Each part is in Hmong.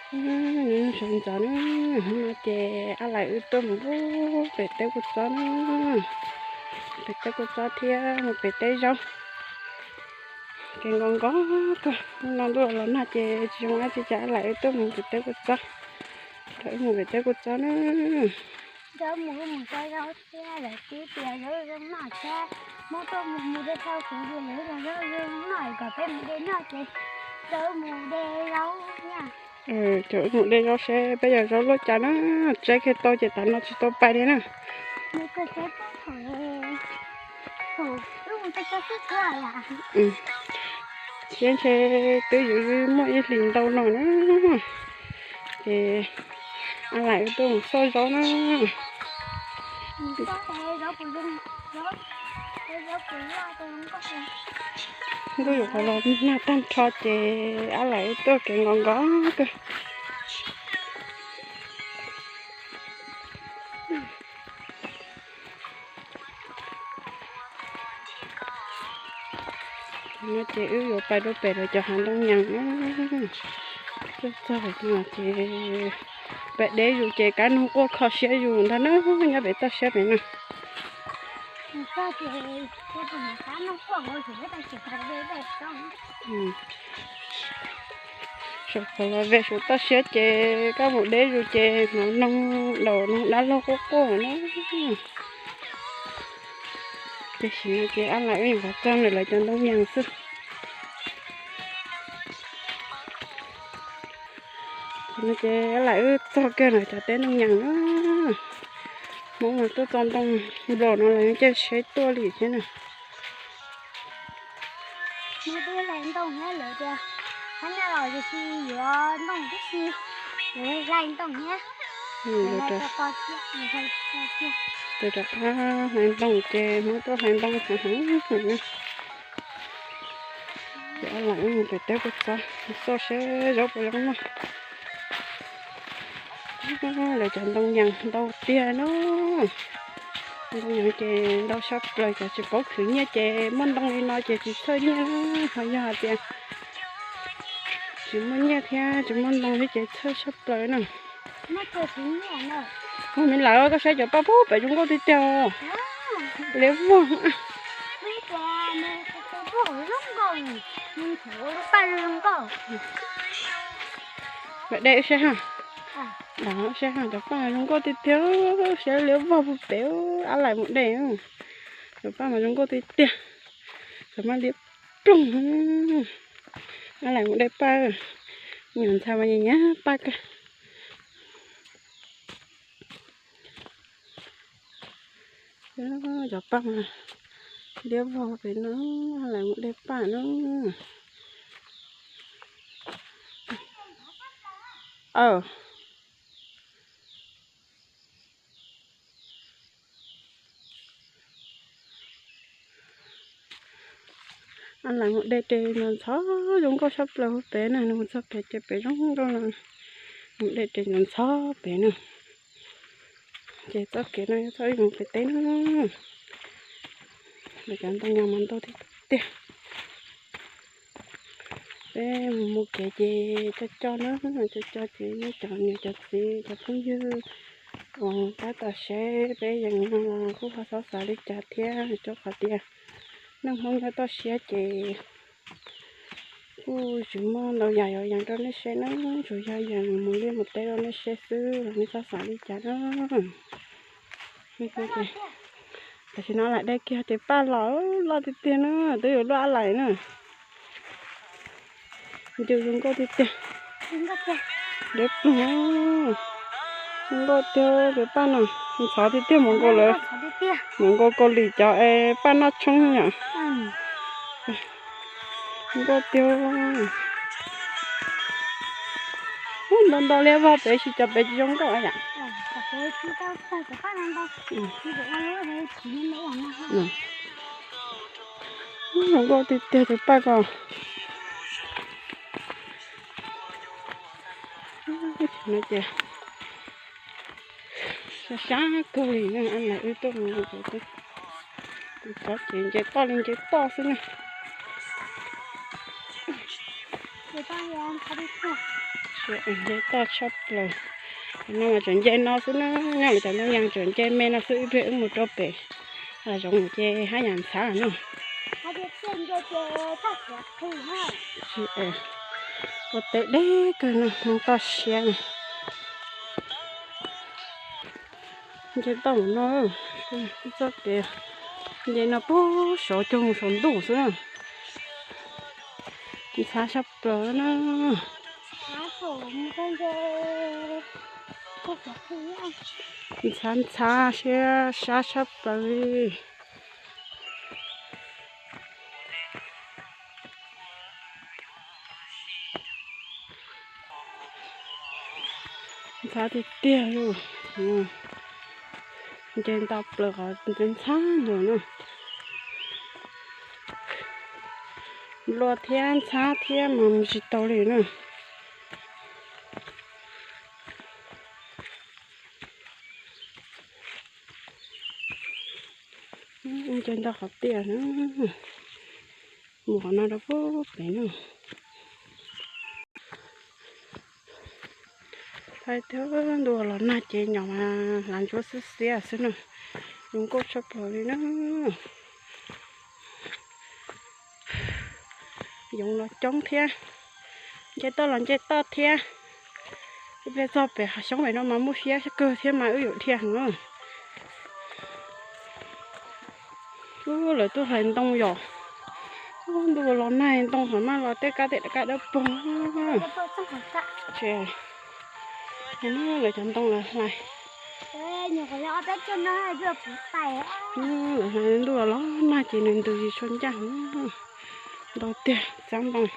Sawv ntxov na, hnub no ces Ab Lais wb tuaj mus pem teb kuj txob na, pem teb kuj txob thiab mus pem teb zaub. Kev nkos nkos kawg, hnub no ntuj los nag ces tsis zoo dab tsi ces Ab Lais wb tuaj mus pem teb kuj txob, rau wb mus pem teb kuj txob na. Rau mus mus txob zaub thiab lawv twb tias zaub zoo noj thiab, Hmoob tuaj mus mus de thauj kuv yus lawv los zaub zoo noj kom peb mus de noj ces rau mus de zaub thiab. Cov mus de zaub seb peb yog zaub luaj cas na, tsaib kiag tau ces tav no tsis tau pais li na. Siab ntshe twb yuav muaj ib hlis ntau no na, ces Ab Lais wb tuaj mus xauj zaub na. Ntuj yuav qhov los nag tag nrho ces Ab Lais wb tuaj kev nkos nkos kawg. No ces wb yuav pais rau pem lawv cov hav ntoo nyas na. Tuaj txog pem no ces pem deb zus ces kab noog quaj kho siab zus ntag na, nyob pem toj siab pem no. Saum qhov los ve saum toj siab ces koj mus deb zus ces hnov noog daus noog dab laug quaj quaj na. Tiam sis no ces Ab Lais wb nyuam qhuav txog ntawm lawv cov ntoo nyas xwb. No ces Ab Lais wb txog kiag lawv cov teb ntoo nyas na. Hmoob mas tuaj txog ntoo nplaum no los yeej caij tsheb tuaj li thiab na. Mus twb hlais ntoo thiab lawv tias, hab nyaj los tias tsis yuav ntoo tib si, yuav hlais ntoo thiab. Tus rov qab hlais ntoo ces Hmoob tuaj hlais ntoo heev heev na. Ces Ab Lais wb mus pem teb kuj txob, xauj seb zaub puas zoo noj. Lawv cov ntoo nyas ntau tiag na. Ntoo nyas ces ntau tshaj plaws, cov tsis paub khwv nyiaj ces muaj ntoo li no ces tsis txhawj nyiaj na. Ho yog hais tias tsis muaj nyiaj thiab tsis muaj ntoo thiab ces txhawj tshaj plaws na. Ua me lawm, koj saib cov paj pub pem zoo nkauj tiag tiag. Liab vog. Pem dej wb saib ha. Dam wb saib ha, cov paj zoo nkauj tiag tiag, saib liab vog puag pem. Ab Lais mus de, cov paj mas zoo nkauj tiag tiag, cov mas liab ploog. Ab Lais mus de paj, nyuam ntxhais mas nyiam nyiam paj kawg. Cov paj mas liab vog pem no, Ab Lais mus de paj no. Ab Lais mus de tes ntxhov ntxhov zoo nkauj tshaj plaws hauv pem na, nws mus txog pem ces pem zoo nkauj no, mus de tes ntxhov ntxhov pem na. Ces txoj kev no yog txoj ib mus pem teb na, lawv cov ntoo nyas mas ntau tiag tiag. Peb mus mus kev ces coj coj na, coj coj ces nej cov niam cov txiv cov phooj ywg uas tab tom saib peb yees no los kuj ho txhob xav li cas thiab, rau qhov tias neeg Hmoob nyob toj siab ces kuj tsis muaj ntau yam yuav yees rau nej saib na, tsuas yog yees mus liaj mus teb rau nej saib xwb los nej txhob xav li cas na. Tam sim no Lais de kiag tes paj los loj tiag tiag na, twb yuav luaj Ab Lais na. Ncu zoo nkauj tiag tiag. Liab ploog, zoo nkauj tiag tus paj no, ntxhov tiag tiag, mus nkaus lawv, mus nkaus Kaus Lim cov es paj noj tshoob yom. Zoo nkauj tiag. Ntau ntau liab vog pem, tsis cov pem tsis zoo nkauj yom. Zoo nkauj tiag tiag tus paj ko. No ces sab sab kawg li, Ab Lais wb tuaj mus, tus txov ces nce toj li nce toj xwb na. Nce toj tshaj plaws. No mas tseem nce no xwb na, nyob li cov ntoo yas tseem nce me no xwb, ib pliag wb mus rau pem hav zoov ces haj yam ntxhav no. Ua teb deb kawg no, moo toj siab no. Nce toj mus no, txoj kev nce no puag saud cuag mus saum ntuj xwb na. Ntxhab tshaj plaws na. Ntxhab ntxhab siab sab tshaj plaws li. Ntxhab tiag tiag li. Nce nto plaws qhov ntxhab ntxhab ntawd na. Nplua thiab ntxhab thiab mas mus tsis tau li na. Nce ntau qhov tiaj na. Mus qhov no rau pem na. Thaum twg ntuj los nag ces nyob mas hlav ntsuab xiab xiab xwb na. Zoo nkauj tshaj plaws li na. Yoov los coob thiab, nce toj los nce toj thiab. Ib pliag txog pem hav xyoob pem no mas muaj fiab kawg thiab mas wb yuav dhia heev. Ub, lawv tuaj hlais ntoo yom. Ub, ntuj los nag ntoo ho maj los tej kab tej kab dawb paug. Ces lawv cov ntoo lawv hlais. Lawv hlais ntuj los los nag ces nws ntws tsis tshua ncaj. Ntau tiag txab ntoo.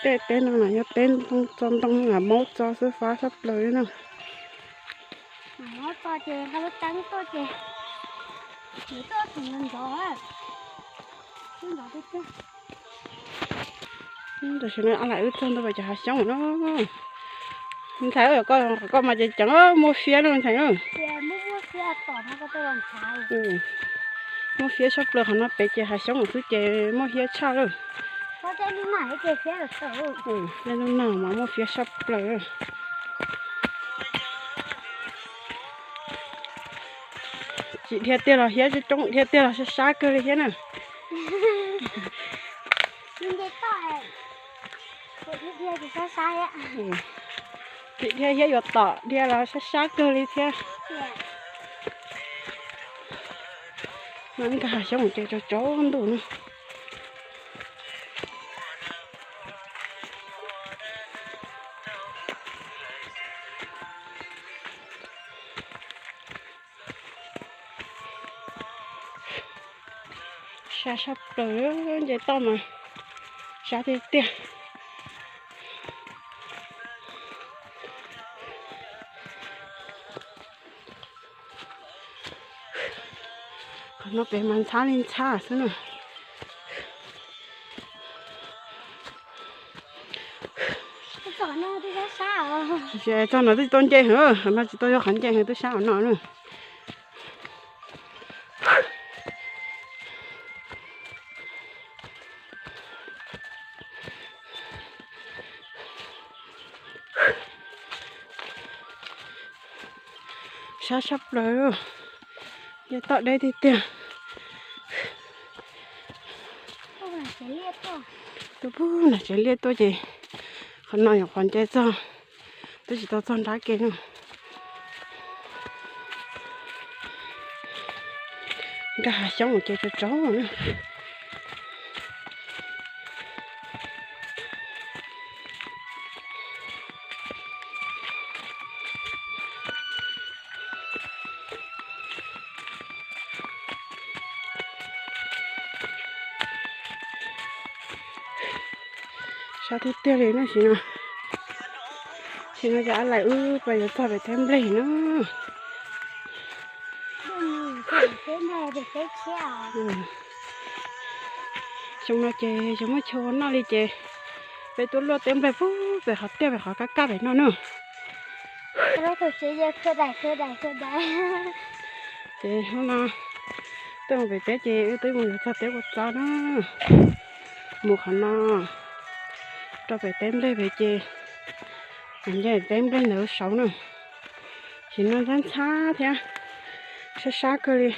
Tej teb no mas yog teb ntoo txo ntoo, maub txo xwb, fab tshaj plaws li na. Tam sim no wb txog ntua pem cov hav xyoob no. Ntxhais, koj mas ces ceev, muaj fiab no ntxhais. Muaj fiab tshaj plaws, qhov no pem ces hav xyoob xwb ces muaj fiab tshaj lawm. Tej lub nag mas muaj fiab tshaj plaws. Tsis dhia tiag los fiab coob, dhia tiag los sab sab kawg li thiab na. Tsis dhia thiab yuav tom dhia los sab sab kawg li thiab. Mas nkag hav xyoob ces tsaus tsaus ntuj na. Sab sab plaws, nce toj mas sab tiag tiag. Qhov no pem mas ntxhab li ntxhab xwb na. Txog no twb tau nce heev, qhov no tsis tau yog qhov nce heev, twb sab ua no na. Sab sab plaws, nce toj deb tiag tiag. Tus pug nag tsev liaj tuaj ces qhov no yog qhov nce txog, twb tsis tau txog nrab ke na. Nkag hav xyoob ces tsaus tsaus na. Sab tiag tiag li na. Sim no, sim no cov ab laim wb pais yuav txog pem teb nplej na. Xyoo no ces tsis muaj chaw ua noj li ces Peb tuaj luaj teb nplej pem qhov tiaj pem qhov kaj kaj pem no na. Ces hnub no tuaj mus pem teb ces wb twb mus yuav txog teb ua txob na. Mus qhov no rau pem teb nplej pem ces nce teb nplej ntawd saud na. Sim no ntxhab ntxhab thiab sab sab kawg li.